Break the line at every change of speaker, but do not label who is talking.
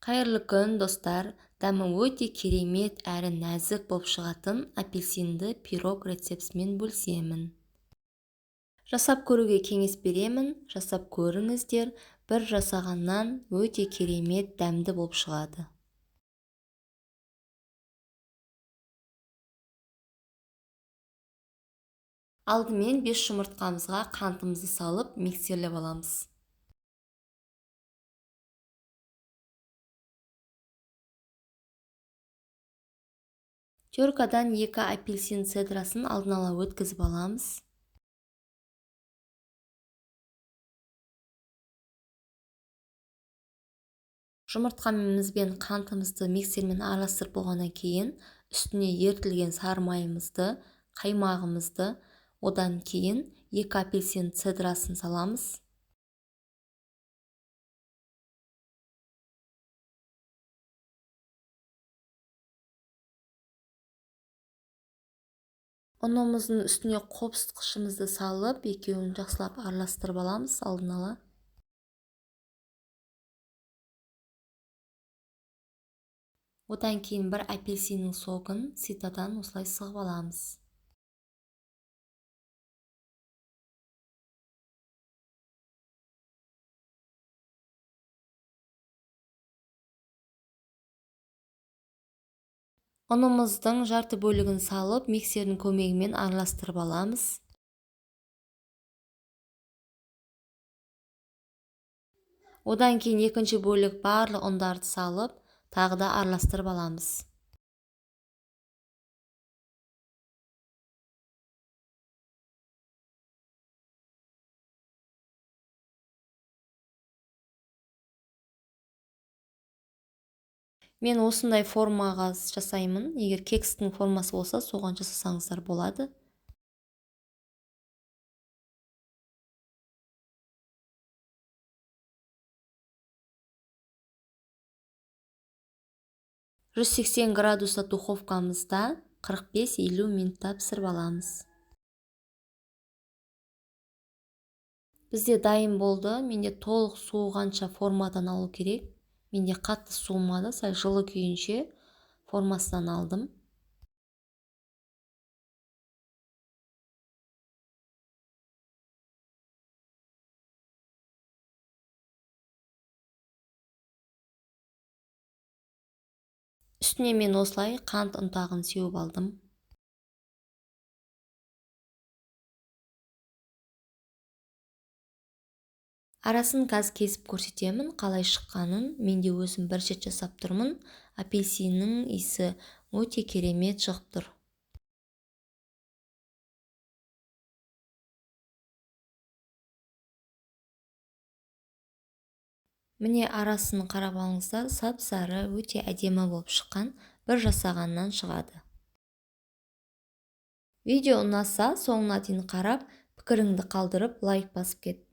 Қайырлы күн, достар! Дәмі өте керемет әрі нәзік болып шығатын апельсинді пирог рецептісімен бөлісемін. Жасап көруге кеңес беремін, жасап көріңіздер, бір жасағаннан өте керемет дәмді болып шығады. Алдымен 5 жұмыртқамызға қантымызды салып, миксерлеп аламыз. Теркадан 2 апельсин цедрасын алдын ала өткізіп аламыз. Жұмыртқамыз бен қантымызды миксермен араластырып болғаннан кейін үстіне ерітілген сары майымызды, қаймағымызды, одан кейін 2 апельсин цедрасын саламыз. Ұнымыздың үстіне қопсытқышымызды салып, екеуін жақсылап араластырып аламыз алдын ала. Одан кейін бір апельсиннің согын ситадан осылай сығып аламыз. Ұнымыздың жарты бөлігін салып, миксердің көмегімен араластырып аламыз. Одан кейін екінші бөлік барлық ұндарды салып, тағы да араластырып аламыз. Мен осындай формаға жасаймын. Егер кекстің формасы болса, соған жасасаңыздар болады. 180 градуста духовкамызда 45-50 минутта пісіріп аламыз. Бізде дайын болды. Менде толық суығанша формадан алу керек. Менде қатты суымады, сәл жылы күйінше формасынан алдым. Үстіне мен осылай қант ұнтағын сеуіп алдым. Арасын қазір кесіп көрсетемін, қалай шыққанын. Мен де өзім бір рет жасап тұрмын. Апельсиннің иісі өте керемет шығып тұр. Міне арасын қарап алыңыздар, сап-сары, өте әдемі болып шыққан, бір жасағаннан шығады. Видео ұнаса, соңына дейін қарап, пікіріңді қалдырып, лайк басып кет.